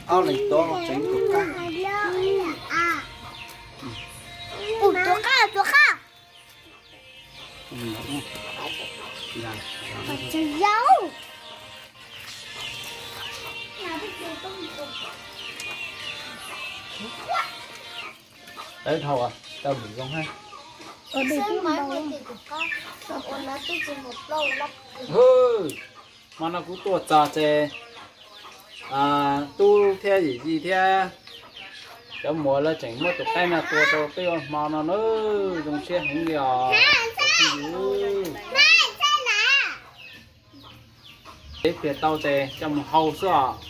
Ob leeg tuav tseem tus qab. Tus qab, tus qab. Yau. Tawv dhau, tau lwm zoo hab. Hwm, hmo no kuv tuaj txog ces tub thiab yim yij thiab cov muam lawv tseem muab tus qaib no tua rau peb ua hmo no na, zoo siab heev li os. Peb pliag tau ces coj mus hau xwb os.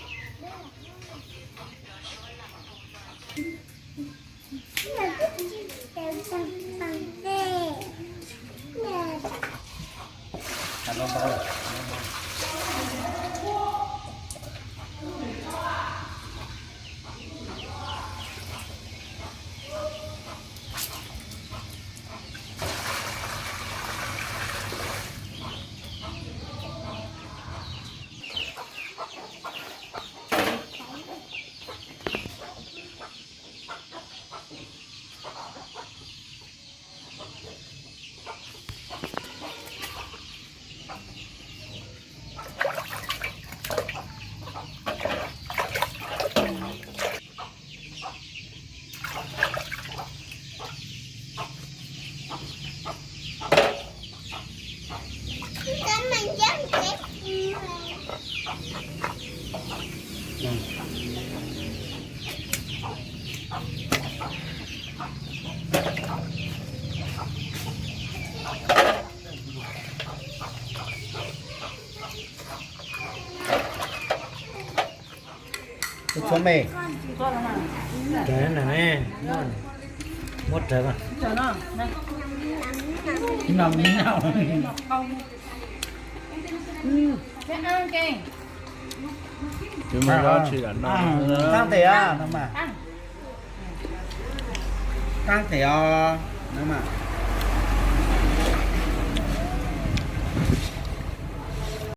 Tus txhuv me, muab rawv, no, qab tes, no mas, qab tes os, no mas.